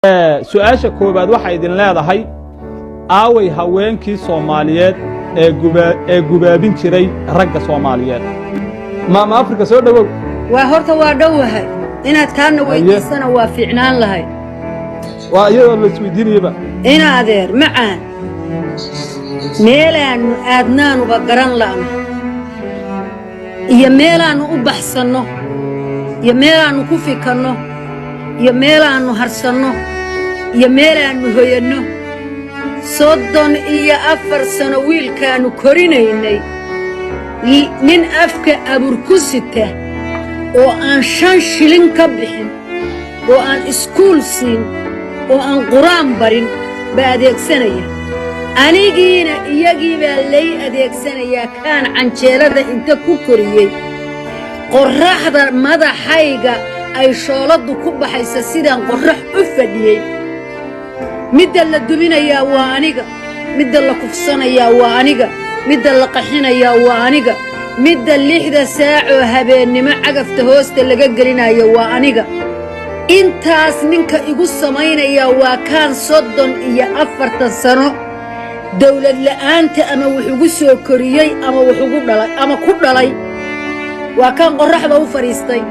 Su-aasha koowaad waxay idin leedahay: aaway haweenkii Soomaaliyeed ee gubaabin jiray ragga Soomaaliyeed? Maama Afrika, soo dhowow. Waa horta waa dhowahay. Inaad taana weydiisana waa fiicnaan lahayd. Waa iyadoo la isweydiinayaba. Ina adeer macaan, meelaannu aadnaanuba garan la'na iyo meelaannu u baxsanno iyo meelaannu ku fikanno iyo meelaannu harsanno iyo meelaannu hoyanno. 34 sano wiilkaannu korinaynay, nin afka abur ku sita oo aan 5 shilin ka bixin oo aan iskuul siin oo aan qur-aan barin baa adeegsanaya. Anigiina iyagii baa lay adeegsanayaa. Kaan canjeelada inta ku koriyey, qorraxda madaxayga ay shooladdu ku baxaysa, sidaan qorrax u fadhiyey, midda la dubinayaa waa aniga, midda la kufsanayaa waa aniga, midda la qaxinayaa waa aniga, midda 6da saacoo habeennimo cagafta hoosta laga gelinayo waa aniga. Intaas ninka igu samaynayaa waa kaan 34 sano dawlad la'aanta ama wax ugu soo koriyey ama wax ugu dhalay ama ku dhalay. Waa kaan qorraxda u fadhiistay,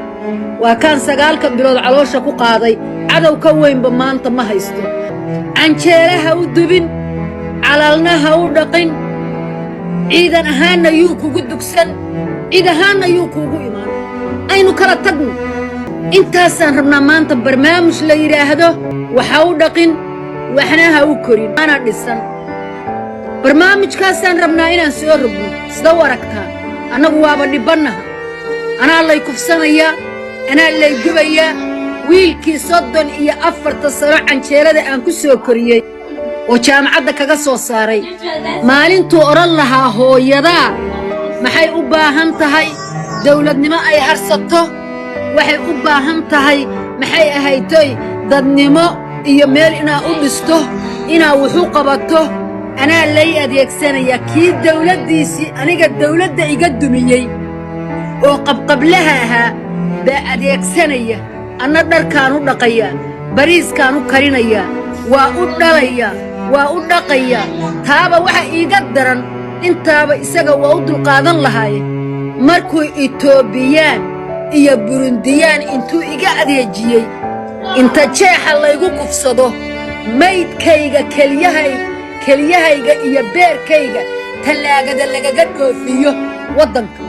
waa kaan 9ka bilood caloosha ku qaaday. Cadow ka weynba maanta ma haysto. Canjeele ha u dubin, calalna ha u dhaqin, ciidan ahaanna yuu kugu dugsan, cid ahaanna yuu kuugu imaan. Aynu kala tagno. Intaasaan rabnaa maanta barnaamij la yidhaahdo "Waxa u dhaqin, waxna ha u korin, ana dhisan". Barnaamijkaasaan rabnaa inaan soo rogno. Sida u aragtaa? Annagu waaba dhibbannaha. Anaa lay kufsanayaa, anaa lay gubayaa. Wiilkii 34ta sano canjeelada aan ku soo koriyey oo jaamacadda kaga soo saaray, maalintuu odhan lahaa hooyadaa maxay u baahan tahay? Dawladnimo ay harsato waxay u baahan tahay. Maxay ahaytoy dadnimo iyo meel inaa u dhisto, inaa wuxu qabato? Anaa lay adeegsanaya. Kii dawladdiisii aniga dawladda iga dumiyey oo qabqablaha ahaa baa adeegsanaya. Anna dharkaan u dhaqayaa, bariiskaan u karinayaa, waa u dhalayaa, waa u dhaqayaa. Taaba waxa iiga daran, intaaba isaga waa u dulqaadan lahaaye, markuu Itoobiyaan iyo Burundiyaan intuu iga adeejiyey, inta jeexa laygu kufsado, maydkayga keliyahay keliyahayga iyo beerkayga tallaagada lagaga dhoofiyo waddanka.